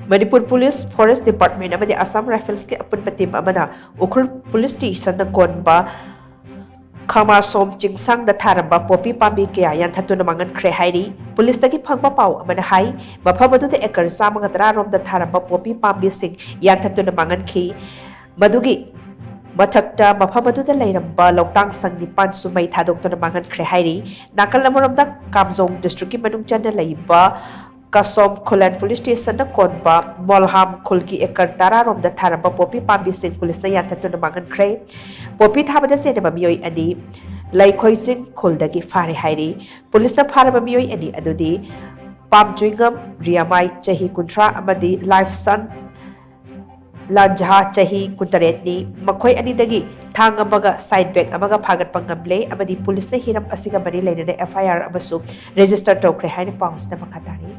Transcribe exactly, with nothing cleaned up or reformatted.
Manipur police, forest department ꯑꯃꯗꯤ ꯑꯁꯥꯝ ꯔꯥꯏꯐꯜꯁꯀꯤ ꯑꯄꯨꯟꯕ team ꯑꯃꯅ ꯎꯈ꯭ꯔꯨꯜ ꯄꯨꯂꯤꯁ ꯁ꯭ꯇꯦꯁꯟꯗ ꯀꯣꯟꯕ ꯈꯃꯥꯁꯣꯝ ꯆꯤꯡꯁꯥꯡꯗ ꯊꯥꯔꯝꯕ ꯄꯣꯄꯤ ꯄꯥꯝꯕꯤ ꯀꯌꯥ ꯌꯥꯟꯊꯠꯇꯨꯅ ꯃꯥꯡꯍꯟꯈ꯭ꯔꯦ ꯍꯥꯏꯔꯤ꯫ ꯄꯨꯂꯤꯁꯇꯒꯤ ꯐꯪꯕ ꯄꯥꯎ ꯑꯃꯅ ꯍꯥꯏ, ꯃꯐꯝ ꯑꯗꯨꯗ ꯑꯦꯀꯔ ꯆꯥꯝꯃꯒ ꯇꯔꯥ ꯔꯣꯝꯗ ꯊꯥꯔꯝꯕ ꯄꯣꯄꯤ ꯄꯥꯝꯕꯤꯁꯤꯡ ꯌꯥꯟꯊꯠꯇꯨꯅ ꯃꯥꯡꯍꯟꯈꯤ꯫ ꯃꯗꯨꯒꯤ ꯃꯊꯛꯇ ꯃꯐꯝ ꯑꯗꯨꯗ ꯂꯩꯔꯝꯕ ꯂꯧꯇꯥꯡ ꯁꯪ ꯅꯤꯄꯥꯟꯁꯨ ꯃꯩ ꯊꯥꯗꯣꯛꯇꯨꯅ ꯃꯥꯡꯍꯟꯈ꯭ꯔꯦ ꯍꯥꯏꯔꯤ꯫ ꯅꯥꯀꯜ ꯑꯃꯔꯣꯝꯗ ꯀꯥꯝꯖꯣꯡ ꯗꯤꯁꯇ꯭ꯔꯤꯛꯀꯤ ꯃꯅꯨꯡ ꯆꯟꯅ ꯂꯩꯕ ꯀꯁꯣꯝ ꯈꯨꯂꯦꯟ ꯄꯨꯂꯤꯁ ꯁ꯭ꯇꯦꯁꯟꯗ ꯀꯣꯟꯕ ꯃꯣꯜꯍꯥꯝ ꯈꯨꯜꯒꯤ ꯑꯦꯀꯔ ꯇꯔꯥ ꯔꯣꯝꯗ ꯊꯥꯔꯝꯕ ꯄꯣꯄꯤ ꯄꯥꯝꯕꯤꯁꯤꯡ ꯄꯨꯂꯤꯁꯅ ꯌꯥꯟꯊꯠꯇꯨꯅ ꯃꯥꯡꯍꯟꯈ꯭ꯔꯦ꯫ ꯄꯣꯄꯤ ꯊꯥꯕꯗ ꯆꯦꯟꯅꯕ ꯃꯤꯑꯣꯏ ꯑꯅꯤ ꯂꯩꯈꯣꯏꯖꯤꯡ ꯈꯨꯜꯗꯒꯤ ꯐꯥꯔꯦ ꯍꯥꯏꯔꯤ꯫ ꯄꯨꯂꯤꯁꯅ ꯐꯥꯔꯕ ꯃꯤꯑꯣꯏ ꯑꯅꯤ ꯑꯗꯨꯗꯤ ꯄꯥꯝꯆꯨꯏꯉꯝ ꯔꯤꯌꯥꯃꯥꯏ, ꯆꯍꯤ ꯀꯨꯟꯊ꯭ꯔꯥ, ꯑꯃꯗꯤ ꯂꯥꯏꯐꯁꯟ ꯂꯥꯟꯖꯍꯥ, ꯆꯍꯤ ꯀꯨꯟꯇꯔꯦꯠꯅꯤ꯫ ꯃꯈꯣꯏ ꯑꯅꯤꯗꯒꯤ ꯊꯥꯡ ꯑꯃꯒ ꯁꯥꯏꯠ ꯕꯦꯒ ꯑꯃꯒ ꯐꯥꯒꯠꯄ ꯉꯝꯂꯦ ꯑꯃꯗꯤ ꯄꯨꯂꯤꯁꯅ ꯍꯤꯔꯝ ꯑꯁꯤꯒ ꯃꯔꯤ ꯂꯩꯅꯅ ꯑꯦꯐ ꯑꯥꯏ ꯑꯥꯔ ꯑꯃꯁꯨ ꯔꯦꯖꯤꯁꯇꯔ ꯇꯧꯈ꯭ꯔꯦ ꯍꯥꯏꯅ ꯄꯥꯎ ꯑꯁꯤꯗ ꯃꯈꯥ ꯇꯥꯔꯤ꯫